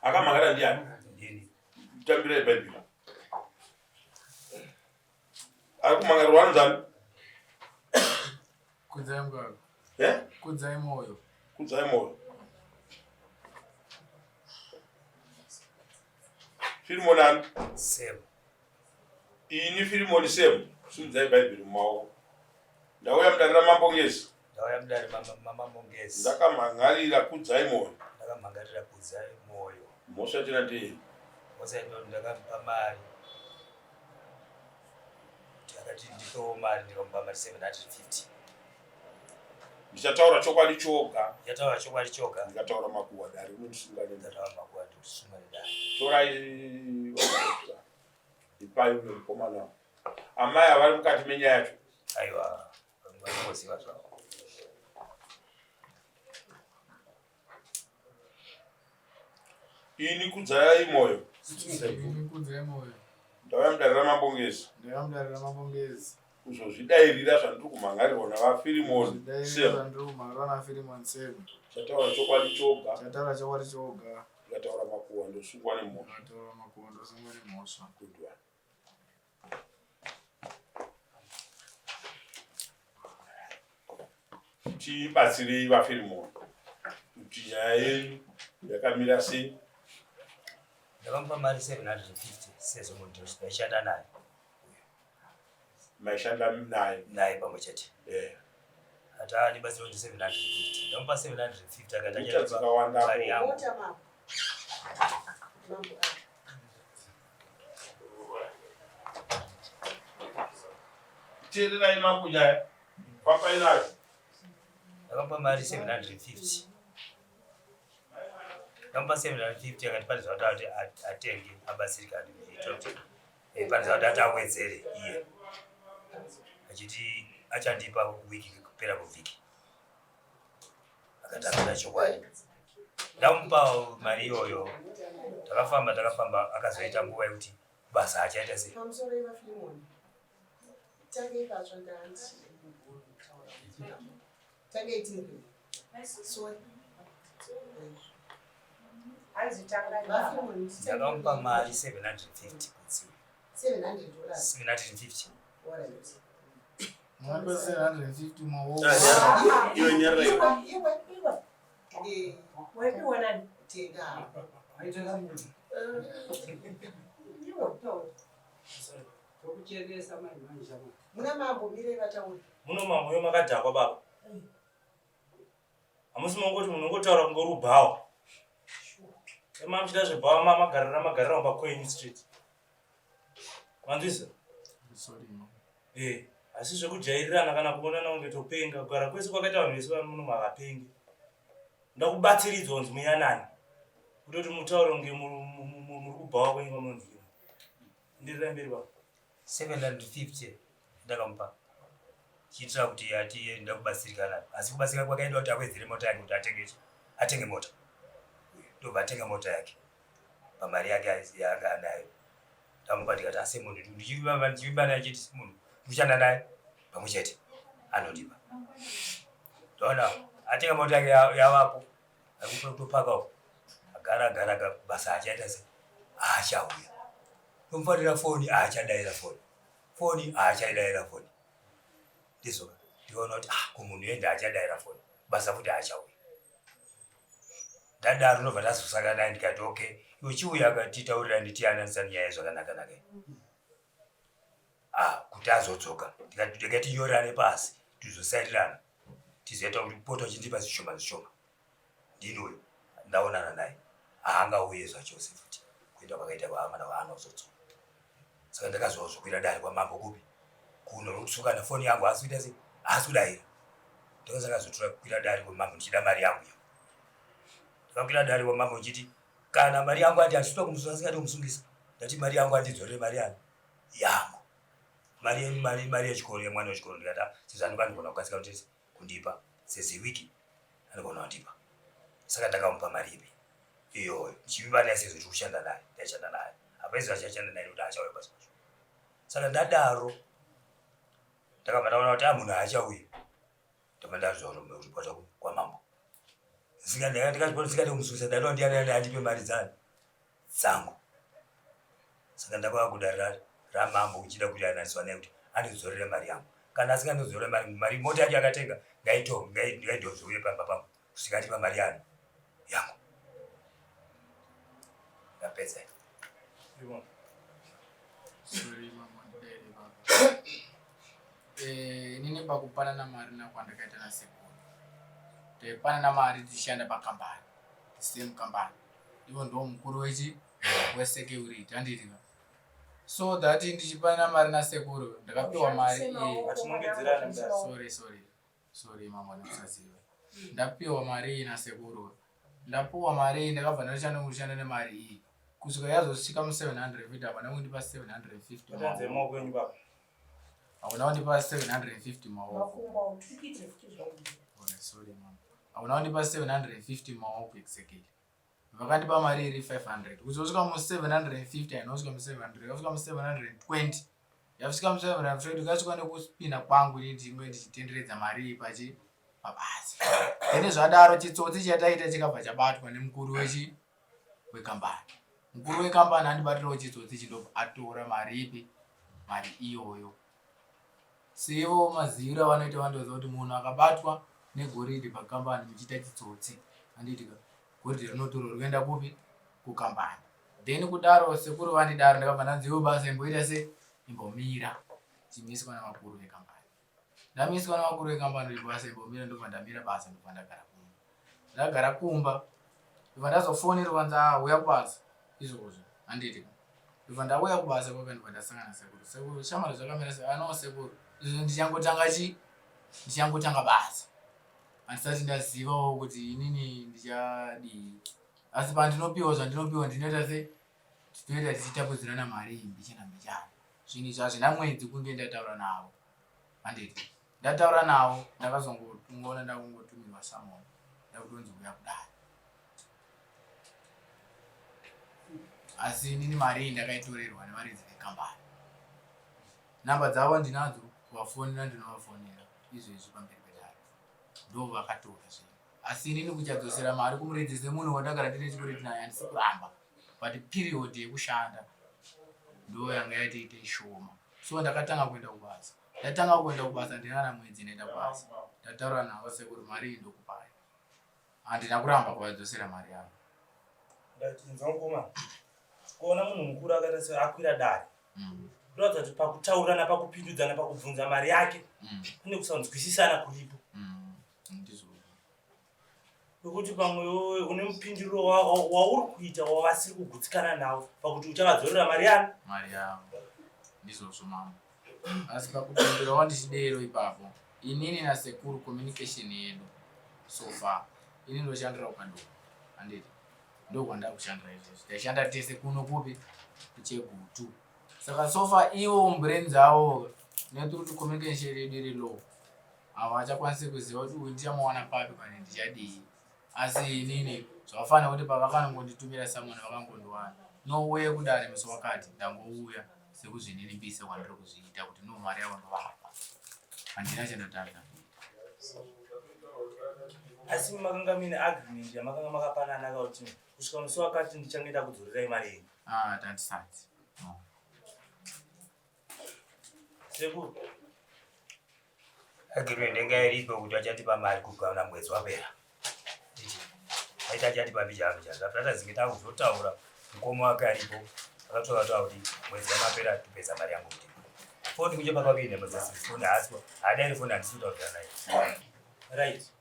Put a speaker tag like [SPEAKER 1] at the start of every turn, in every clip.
[SPEAKER 1] Akamhangara ndiani?
[SPEAKER 2] Ndini.
[SPEAKER 1] Tambirai bhaibheri. Ari kumhangarirwa anonzani?
[SPEAKER 3] Kudzai Mugaro.
[SPEAKER 1] Eh?
[SPEAKER 3] Kudzai Moyo.
[SPEAKER 1] Kudzai Moyo. Firimoni ani?
[SPEAKER 2] Semu.
[SPEAKER 1] Ini Firimoni Semu. Simudzai Bhaibheri mumaoko. Ndauya mudare raMambo Ngezi.
[SPEAKER 2] Ndauya mudare maMambo Ngezi.
[SPEAKER 1] Ndakamhangarira Kudzai Moyo.
[SPEAKER 2] Ndakamhangarira Kudzai Moyo.
[SPEAKER 1] Mhosva yacho ndeyei?
[SPEAKER 2] Mhosva yacho ndakamupa mari. Akati ndipewo mari ndikamupa mari 750.
[SPEAKER 1] Ndichataura chokwadi choga.
[SPEAKER 2] Ndichataura chokwadi choga.
[SPEAKER 1] Ndikataura makuhwa dare unondisunga nedare.
[SPEAKER 2] Ndikataura makuhwa ndikusunga nedare.
[SPEAKER 1] Torai ipai uyo mukomana. Amai avari mukati menyaya yacho.
[SPEAKER 2] Aiwa, vanongoziva zvavo.
[SPEAKER 1] Ini Kudzai Moyo.
[SPEAKER 3] Ini Kudzai Moyo.
[SPEAKER 1] Ndauya mudare raMambo Ngezi.
[SPEAKER 3] Ndauya mudare raMambo Ngezi.
[SPEAKER 1] Kuzozvidairira zvandiri kumhangarirwa naVaFirimoni
[SPEAKER 3] Sem. Zvandiri kumhangarirwa naFirimoni Sem.
[SPEAKER 1] Chataura chokwadi choga.
[SPEAKER 3] Chataura chokwadi choga.
[SPEAKER 1] Ndikataura makuhwa ndosungwa nemhosva.
[SPEAKER 3] Ndikataura makuhwa ndosungwa nemhosva.
[SPEAKER 1] Good one. Tibatsirei vaFirimoni kuti nyaya yenyu yakamira sei.
[SPEAKER 2] Ndakamupa mari 750 sezvo munhu ndaishanda naye.
[SPEAKER 1] Maishanda naye?
[SPEAKER 2] Naye pamwe chete.
[SPEAKER 1] Yeah.
[SPEAKER 2] Ati andibatsira kuti 750. Ndamupa 750 akati
[SPEAKER 1] Mota dzakawanda.
[SPEAKER 2] mari yangu.
[SPEAKER 4] Mota mambo. Mambo.
[SPEAKER 1] Teererai mambo nyaya. Fambai nayo.
[SPEAKER 2] Ndakamupa mari 750. Ndakamupa 750 akati pane zvauda kuti atenge abatsirikane zviita kuti eh, pane zvauda kuti awedzere iye. Achiti achandipa wiki kupera kuvhiki. Akati akada chokwadi. Ndamupa mari iyoyo. Takafamba takafamba akazoita nguva yekuti basa achaita sei.
[SPEAKER 4] Pamusoro ivaFilimoni. Tangei patsva ndandi. Tangei tiri. Sorry. VaFilimoni.
[SPEAKER 2] Ndakamupa mari 750 kudzi.
[SPEAKER 4] 700 dollars.
[SPEAKER 2] 750.
[SPEAKER 4] All right.
[SPEAKER 3] Mwaka 750 maoko.
[SPEAKER 5] Iwe nyarara iwe.
[SPEAKER 4] Iwe, iwe. Eh,
[SPEAKER 6] Waipiwa nani?
[SPEAKER 4] tenga.
[SPEAKER 6] Iwe, taura.
[SPEAKER 7] Tokuchenesa mai manje shamwari.
[SPEAKER 4] Muna mambo mirei vataure.
[SPEAKER 8] Muno mamoyo makadhakwa baba. Hamusi mongoti munongotaura kunge uri ubhawa. Ema muchida zvebhawa ma magarira magarira kumba kwenyu street. Manzwisa?
[SPEAKER 3] Sorry. no.
[SPEAKER 8] Eh, asi zvekujairirana kana kuonana kunge topenga kugara kwese kwakaita vanhu vese vari muno mavapengi. Ndakubatsiridzwa kunzi muyanane. Kutoti mutaure kunge muri kubhawa kwenyu kwamunonzi. Ndirirai mberi baba.
[SPEAKER 2] 750 ndakamupa chiitira kuti ati ndakubatsirikana asi kubatsirika kwakaenda kuti awedzere mota yake kuti atenge chi atenge mota ndobva atenga mota yake pamari yake yaanga anayo ndamupa ndikati asi munhu ndichivimba naye chete munhu ndikushanda naye pamwe chete anondipa ndaona atenga mota yake yavapo arikutopaka uko agara agara basa achaita se haachauya Ndomufarira foni haachadaira foni. Foni haachaidaira foni. Ndizvo ndikaona kuti ah ko munhu ende haachadaira foni. Basa futi haachauya. Ndadaro ndobva tazosangana naye ndikati okay iwe chiuya akatitaurirani tiyananisa nyaya zvakanaka naka. Ah kuti azodzoka ndikati rega tinyorerane pasi tizosairirana tizoita kuti pota uchindipa zvishoma zvishoma. Ndini uyo ndaonana naye haangauye zvachose futi kuenda kwakaita kwaamana kwaanozodzoka. Saka ndakazozokwira dare kwamambo kupi kuno nokuti foni yangu haasi kuita sei haasi kudaira. Ndakazakazotora kukwira dare kwamambo ndichida mari yangu iyo. Ndakakwira dare kwamambo ndichiti kana mari yangu ati handisitoda kumusunga asingadi kumusungisa ndati mari yangu andidzorere mari yangu yangu mari mari mari yechikoro yemwana wechikoro ndikati ah, sezvo anogona kukasika kuti kundipa sezewiki anogona kundipa saka ndakamupa mari ipi iyoyo ndichivimba naye sezvo tiri kushanda naye ndaishanda naye apa izvo achashanda naye nekuti achauya basa kwacho saka ndadaro ndakabva ndaona kuti a ah, munhu haachauyi ndabva ndazoripota kwamambo ndikade kumusungisa ndatoa ndiani andipe mari dzani dzangu. Saka ndakauya kudare ramambo kuchida kuti ananiswa naye kuti andidzorere mari yangu. Kana asingandidzorere mari, mari mota yacho yakatenga ngaitozve uye pamba pangu kusvika andipa mari yani yangu. Ndapedza.
[SPEAKER 3] Sorry, mama, ndidere baba. Inini pakupanana mari nakwandakaita nasekuru, taipanana mari tichishanda pakambani, the same company. Ivo ndo mukuru wechi wesecurity, handiti? So that ndichipanana mari nasekuru, ndakapiwa mari iyi.
[SPEAKER 8] Achinongedzerana mudare.
[SPEAKER 3] Sorry, sorry, sorry mama, nekusaziva. Ndapiwa mari iyi nasekuru, ndapiwa mari iyi, ndakabva ndashanda kushanda nemari iyi kusvika yazosvika mu750. Havana kundipa 750.
[SPEAKER 8] Batanzai maoko enyu baba.
[SPEAKER 3] Havana kundipa 750 maoko.
[SPEAKER 6] Makumbo utukite futi zvauri.
[SPEAKER 3] Alright, sorry mama. Havana kundipa 750 maoko exactly. Vakandipa mari iri 500 kuzosvika mu750. Haina kusvika mu700, yakasvika mu720. Yasvika mu720, ikasvika nekuspina kwangu ini ndinge ndichitenderedza mari iyi pachi pabasa. Then zvadaro chitsotsi chataita chikabva chabatwa nemukuru wechi wekambani. Mukuru wekambani andibatirawo chitsotsi, chindobva atora mari ipi, mari iyoyo. Seivo maziviro avanoita, vanotoziva kuti munhu akabatwa negoridhe pakambani muchiita chitsotsi, handiitika, goridhe rinotorwa rikuenda kupi? Kukambani. Then kudaro sekuru vandidaro, ndakabva ndanzi iwo basa imboita se imbomira, chimiswa navakuru vekambani. Ndamiswa navakuru vekambani kuti basa imbomira, ndobva ndamira basa, ndobva ndagara kumba. Ndagara kumba, ndobva ndazofonerwa nzi, "Ah, uya kubasa izvozvo," handiitika. Ndobva ndauya kubasa kwaka, ndobva ndasangana sekuru. "Sekuru, shamwari, zvakamira sei?" "Ano sekuru, izvo ndichangotanga chi ndichangotanga basa, handisati ndazivawo kuti inini ndichadii, asi pandinopiwa zvandinopiwa ndinoita se tinoita tichitapudzirana mari iyi mbichana mbichana." Zvinhu izvi hazvina mwedzi kunge ndataura navo, handiti? Ndataura navo, ndakazongoona ndakungotumirwa summon, ndakutonzi uya kudai. Asi inini mari iyi ndakaitorerwa nevaridzi vekambani. Namba dzavo ndinadzo, kuvafonera ndinovafonera izvezvi pamberi pedare. Ndo vakatora zvinhu. Asi inini kuchadzosera mari kumuridzi semunhu wandagara ndine chikwereti naye, handisi kuramba, but period yekushanda ndo yanga yatiite shoma. So ndakatanga kuenda kubasa. Ndatanga kuenda kubasa, ndinana mwedzi ndaenda kubasa, ndataura navo sekuru, mari iyi ndokupai. Handina kuramba kuvadzosera mari yavo.
[SPEAKER 8] Ndatinzwa mukoma, kuona munhu mukuru akaita se akwira dare kuratidza kuti pakutaurirana, pakupindudzana, pakubvunza mari yake pane kusanzwisisana kuripo.
[SPEAKER 3] Ndizvo.
[SPEAKER 8] Nokuti pamwe iwewe une mupinduriro wauri kuita wavasiri kugutsikana nawo pakuti uchavadzorera mari yani.
[SPEAKER 3] Mari yavo, ndizvozvo mambo. Asi pakupindura wandichidero ipapo, inini nasekuru communication yedu so far, ini ndoshandira kuKadoma, handiti? Ndokwandakushandira izvezvi. Taishanda tese kuno kupi, kuChegutu. Saka so far ivo mubrain dzavo netiri kuti communication yedu iri low, havachakwanisi kuziva kuti uyu ndichamuwana papi kana ndichadii. Asi inini zvakafanira kuti pavakanongonditumira summon, vakangondiwana nouye kudare musi wakati, ndangouya sekuzvininipisa kwandiri kuzviita kuti no, mari yavo ndovapa, handina chandatadza kuita.
[SPEAKER 8] Asi makanga muine agreement yamakanga makapanana kuti kusvika musi wakati ndichange ndakudzorerai mari yenyu?
[SPEAKER 3] Ah, tatisati, no.
[SPEAKER 8] Sekuru.
[SPEAKER 2] Agreement inga iripo kuti achatipa mari kugana mwedzi wapera. Nditi aita achatipa mbichana mbichana. Tatazinge takuzotaura, mukoma wake aripo akatora taura kuti mwedzi wamapera topedza mari yangu. Kuti foni kuchepa kwake ine mazasi foni haasi haadairi foni, handisi kutaurira naye.
[SPEAKER 8] Right,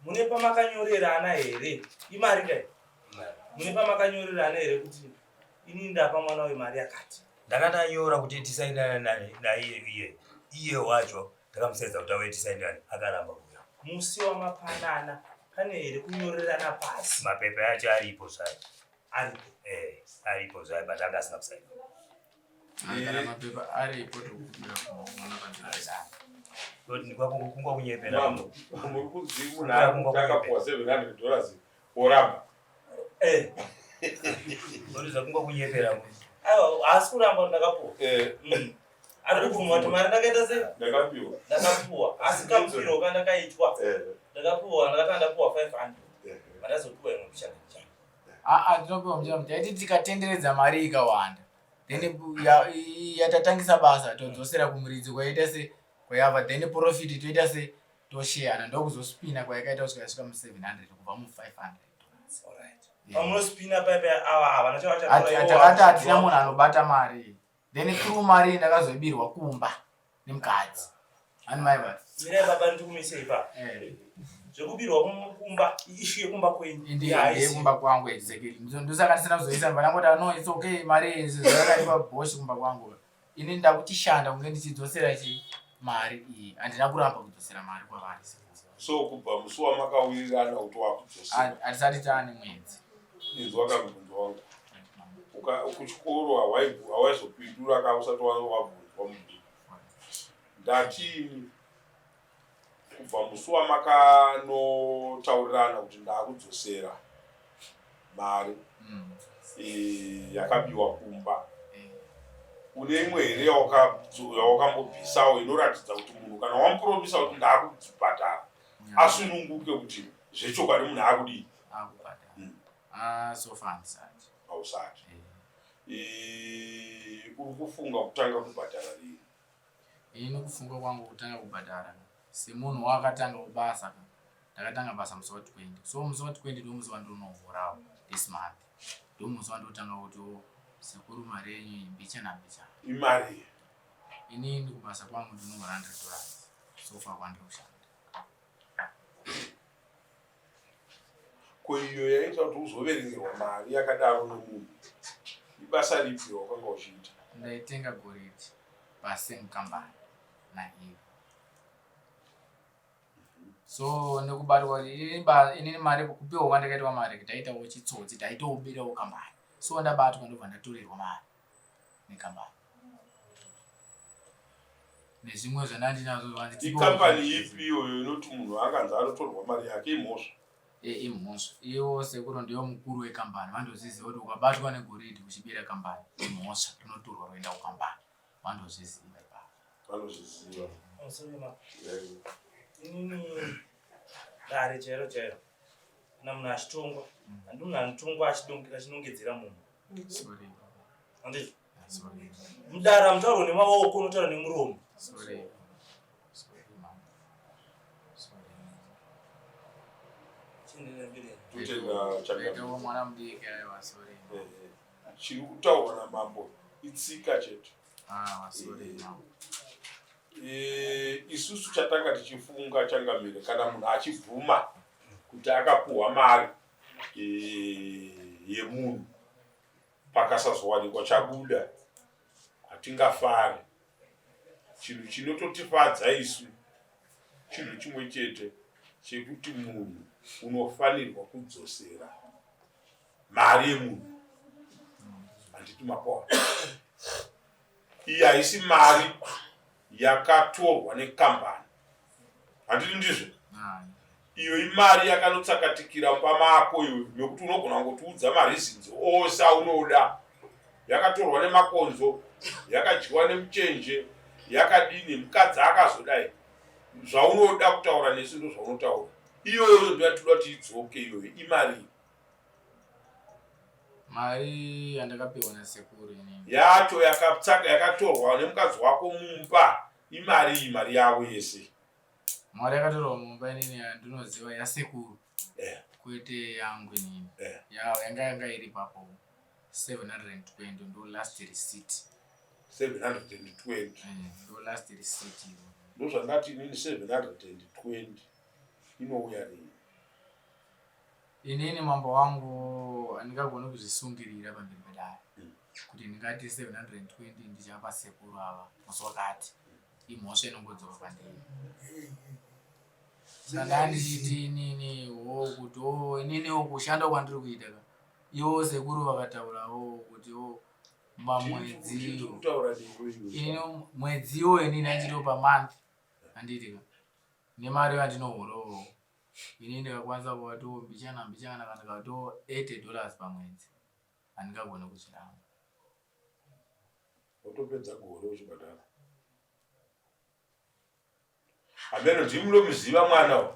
[SPEAKER 8] mune pamakanyorerana here? Imari kai, mune pamakanyorerana here kuti ini ndapa mwana uyu mari yakati?
[SPEAKER 2] Ndakatanyora kuti tisainane naiye iye wacho. Ndakamusedza kuti auye tisainane, akaramba kuuya.
[SPEAKER 8] Musi wamapanana pane here kunyorerana pasi?
[SPEAKER 2] Mapepa acho aripo zvayo.
[SPEAKER 8] Aripo?
[SPEAKER 2] Eh, aripo zvayo, but anga asina kusaina.
[SPEAKER 3] Kana mapepa aripo, tokubira kumaona pamberi.
[SPEAKER 2] Kuti kungwa kunyepera.
[SPEAKER 1] Mambo, muri kunzi munhu ari kuti akapuwa $700 oramba?
[SPEAKER 8] Eh.
[SPEAKER 2] Uriza kungwa kunyepera.
[SPEAKER 8] Aiwa, haasi kuramba kuti ndakapuwa. Ari kubvuma kuti mari ndakaita sei?
[SPEAKER 1] Ndakapiwa.
[SPEAKER 8] Ndakapuwa, asi kamupiro kandakaitwa, ndakapuwa, ndakatanga ndapuwa 500, mandazopiwa imwe mbichana mbichana.
[SPEAKER 3] Aa, tinopiwa mbichana. Taiti tikatenderedza mari ikawanda, then yatatangisa basa todzosera kumuridzi kwaita se kwayava, then profit toita se tosheyana, ndokuzospina kwayakaita kusvika yasvika mu700 kubva mu500.
[SPEAKER 8] Pamunospina paipa ava havana chavachatora.
[SPEAKER 3] Takati hatina munhu anobata mari, then through mari ndakazoibirwa kumba nemukadzi ani mai vati.
[SPEAKER 8] Mirai baba, ndikumise ipa. Zvekubirwa kumba issue yekumba kwenyu.
[SPEAKER 3] Ndeyekumba kwangu, exactly. Ndosaka ndisina kuzoisa vanangoti, "No, it's okay." Mari zvakaipa boshi kumba kwangu, ini ndakuchishanda kunge ndichidzosera chi mari iyi, handina kuramba kudzosera mari kwavari.
[SPEAKER 1] So kubva musi wamakawirirana kuti wakudzosera?
[SPEAKER 3] Hatisati taane mwedzi.
[SPEAKER 1] Inzwa kamubvunzo wangu. Kuchikoro hawaizopindura ka usati wabvunzwa mubvunzo. Ndatini, kubva musi wamakanotaurirana kuti ndaakudzosera mari yakabiwa kumba, une imwe here yawakambobvisawo inoratidza kuti munhu kana wamupromisa kuti ndaakubhadhara, asununguke kuti zvechokwadi munhu akudii?
[SPEAKER 3] Akubhadhara. So far handisati.
[SPEAKER 1] Hausati. Uri kufunga kutanga kubhadhara rini?
[SPEAKER 3] Ini kufunga kwangu kutanga kubhadhara, semunhu wakatanga kubasa ka, ndakatanga basa musi wa20, so musi wa20 ndo musi wandinohorawo this month, ndo musi wandotanga kuti, "Oh, sekuru, mari yenyu iyi mbichana mbichana."
[SPEAKER 1] Imari?
[SPEAKER 3] Inini kubasa kwangu ndinohora $100 so far kwandiri kushanda.
[SPEAKER 1] Ko iyo yaita kuti uzoverengerwa mari yakadaro nomunhu, ibasa ripi rawakanga uchiita?
[SPEAKER 3] Ndaitenga goridhe pasame company naivo, so nekubatwa inini mari, kupiwa kwandakaitwa mari, ndaitawo chitsotsi, ndaitobirawo kambani, so ndabatwa, ndobva ndatorerwa mari nekambani nezvimwe zvandandinazvo.
[SPEAKER 1] Ikambani ipi iyoyo inoti munhu anganzi anotorwa mari yake? Imhosva.
[SPEAKER 3] Imhosva ivo sekuru, ndiyo mukuru wekambani, vandozviziva kuti ukabatwa negoridhe uchibira kambani imhosva, rinotorwa roenda kukambani, vandozviziva ipapo.
[SPEAKER 1] Vanozviziva.
[SPEAKER 8] Sorry, ma. Inini dare chairo chairo, kana munhu achitongwa, handi munhu anotongwa achinongedzera munhu.
[SPEAKER 3] Sorry.
[SPEAKER 8] Handizvo?
[SPEAKER 3] Sorry.
[SPEAKER 8] Mudara mutauro nemaoko, unotaura nemuromo.
[SPEAKER 3] Sorry, sorry mama, sorry.
[SPEAKER 8] Chienderera mberi.
[SPEAKER 1] Totenda changamire.
[SPEAKER 3] Ndaitawo mwana mudiki, aiwa, sorry.
[SPEAKER 1] Chiri kutaurwa namambo itsika chete.
[SPEAKER 3] Ah, sorry mama.
[SPEAKER 1] Isusu chatanga tichifunga, changamire, kana munhu achibvuma kuti akapuhwa mari yemunhu, pakasazowanikwa chabuda, hatingafari. Chinhu chinototifadza isu chinhu chimwe chete, chekuti munhu unofanirwa kudzosera mari yemunhu, handiti mapoa? Iyi haisi mari yakatorwa nekambani, handiti ndizvo? Iyo imari yakanotsakatikira mumba mako iwe, nekuti unogona kungotiudza mareasons ose aunoda, yakatorwa nemakonzo, yakadyiwa nemuchenje, yakadini, mukadzi akazodai, zvaunoda kutaura nesu ndo zvaunotaura. Iyoyo ndo yatinoda kuti idzoke. Iyoyo imari.
[SPEAKER 3] Mari yandakapiwa nasekuru inini?
[SPEAKER 1] Yacho yakatsaka, yakatorwa nemukadzi wako mumba, imari iyi, mari yavo yese.
[SPEAKER 3] Mari yakatorwa mumba inini yandinoziva yasekuru, kwete yangu inini. Yanga iri papo 720, ndo last receipt.
[SPEAKER 1] 720?
[SPEAKER 3] Ndo last receipt iyo.
[SPEAKER 1] Ndozvandati inini, 720 inouya rini?
[SPEAKER 3] Inini mambo wangu, handingagoni kuzvisungirira pamberi pedare kuti ndingati 720 ndichapa sekuru ava musi wakati. Imhosva inongodzoka kwandiri. Saka ndandichiti inini wo kuti o ininiwo kushanda kwandiri kuita ka, ivo sekuru vakataurawo kuti o mamwedzi
[SPEAKER 1] Kutaura newe iwe.
[SPEAKER 3] Inini mwedziwo inini andito pamonth, handiti ka, nemari yandinohorawo inini ndikakwanisa kuvatiwo mbichana mbichana, kana ndikatiwo $80 pamwedzi, handingagoni kuzviramba.
[SPEAKER 1] Wotopedza gore uchibhadhara. Hameno, ndimi munomuziva mwana uyu,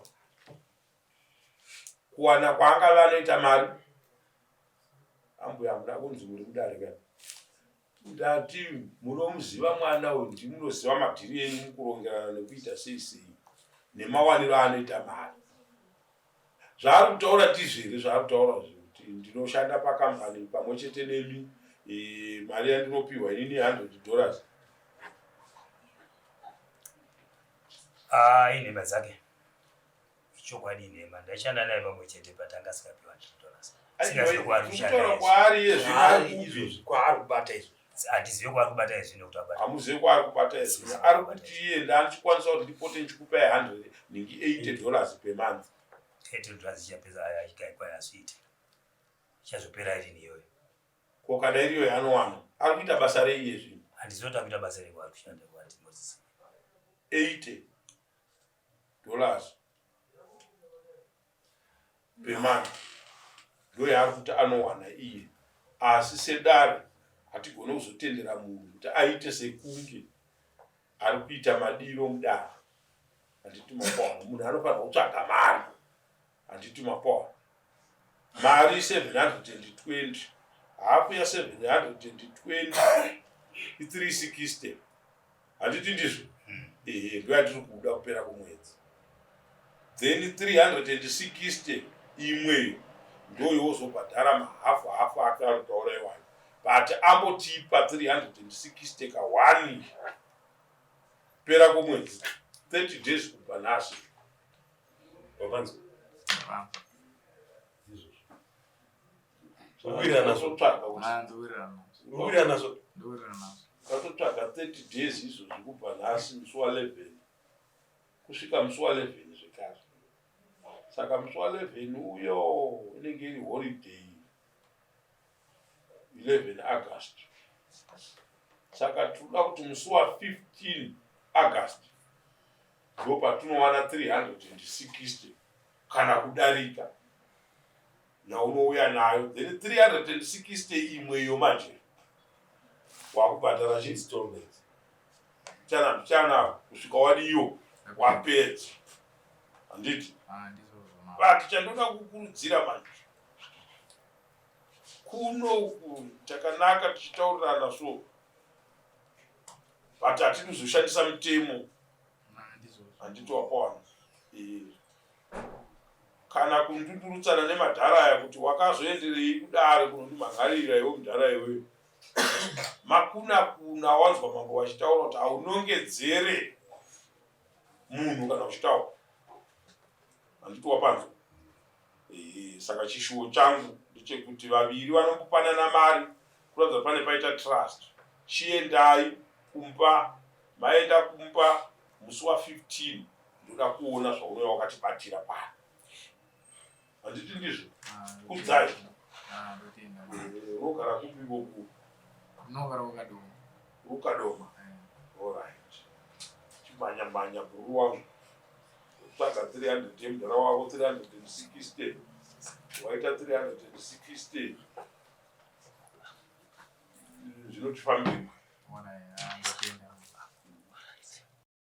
[SPEAKER 1] kuwana kwaangave anoita mari. Ambuya hamuna kunzi muri mudare ka. Ndati munomuziva mwana uyu ndimunoziva madhiri enyu mukurongerana nekuita sei sei nemawaniro aanoita mari. Zvaari kutaura ndizvo here zvaari kutaura kuti ndinoshanda pakambani pamwe chete nemi e, mari yandinopiwa inini $100.
[SPEAKER 2] Ah, inhema dzake. Chokwadi inhema. Ndaishanda naye pamwe chete but anga asikapiwa $100. Singazive kwaari kushanda
[SPEAKER 1] Kutaura
[SPEAKER 2] izvi.
[SPEAKER 1] kwaari iye zvino
[SPEAKER 5] Kwaari
[SPEAKER 1] ari kupi?
[SPEAKER 5] izvozvi kwaari kubata izvozvi.
[SPEAKER 2] Handizive kwaari kubata izvi nekuti abata.
[SPEAKER 1] Hamuzive kwaari kubata izvi. Ari kuti iye ndandichikwanisa kuti ndipote ndichikupai 100 ningi $80 per month.
[SPEAKER 2] $80 ichapedza achigaikwa hazviite. Ichazopera rini iyoyo.
[SPEAKER 1] Ko kana iriyo yaanowana ari kuita basa rei iye zvino?
[SPEAKER 2] Handizive kuti ari kuita basa rei kwaari kushanda kwandinoziva.
[SPEAKER 1] $80 per month ndoyaari kuti anowana iye asi sedare hatigone kuzotendera munhu kuti aite sekunge ari kuita madiro mudare handiti mapaona munhu anofanira kutsvaga mari handiti mapaona mari 720 hafu ya 720 i360 handiti ndizvo ehe ndoyatiri kuda kupera kwemwedzi then 360 imweyo ndoyozobhadhara mahafu hafu ake ari kutaura iwayo but ambotipa 360 ka 1 kupera kwemwedzi 30 days kubva nhasi.
[SPEAKER 5] Wapanzwa?
[SPEAKER 3] Vangu.
[SPEAKER 5] Ndizvozvo. Ukuwirirana nazvo.
[SPEAKER 1] Totsvaga kuti
[SPEAKER 3] Ah, ndowirirana nazvo.
[SPEAKER 5] Ukuwirirana nazvo.
[SPEAKER 3] Ndowirirana nazvo.
[SPEAKER 1] tatotsvaga 30 days izvozvi kubva nhasi musi wa11 kusvika musi wa11 zvekare. Saka musi wa11 uyo inenge iri holiday 11 August. Saka tinoda kuti musi wa15 August ndopatinowana 360 kana kudarika yaunouya nayo, then 360 imweyo manje wakubhadhara
[SPEAKER 5] Installment.
[SPEAKER 1] Chana chana kusvika wadiyo wapedza, handiti?
[SPEAKER 3] Ah, ndizvozvo mambo.
[SPEAKER 1] But chandoda kukurudzira manje kuno uku takanaka tichitaurirana so, but hatidi kuzoshandisa mitemo.
[SPEAKER 3] Ah, ndizvozvo.
[SPEAKER 1] Handiti wapawana? Kana kundudurutsana nemadhara aya kuti wakazoenderei kudare kunondimhangarira iwe mudhara iweyo makuna kuna. Wanzwa mambo vachitaura kuti haunongedzere munhu kana uchitaura, handiti wapanzwa? Saka chishuwo changu ndechekuti vaviri vanombopanana mari kuratidza pane paita trust. Chiendai kumba, maenda kumba musi wa15 ndoda kuona zvaunouya wakatibatira pano, handiti ndizvo?
[SPEAKER 3] Ah,
[SPEAKER 1] Kudzai.
[SPEAKER 3] Ah, ndotenda.
[SPEAKER 1] Unogara kupi ikoku?
[SPEAKER 3] Ndinogara kuKadoma.
[SPEAKER 1] Ukadoma?
[SPEAKER 3] Eh.
[SPEAKER 1] Alright, chimanya-manya bhuru wangu, tsvaga 300 yemudhara wako, 360 waita 360 zvinotifambira.
[SPEAKER 3] Alright, ah, ndotenda.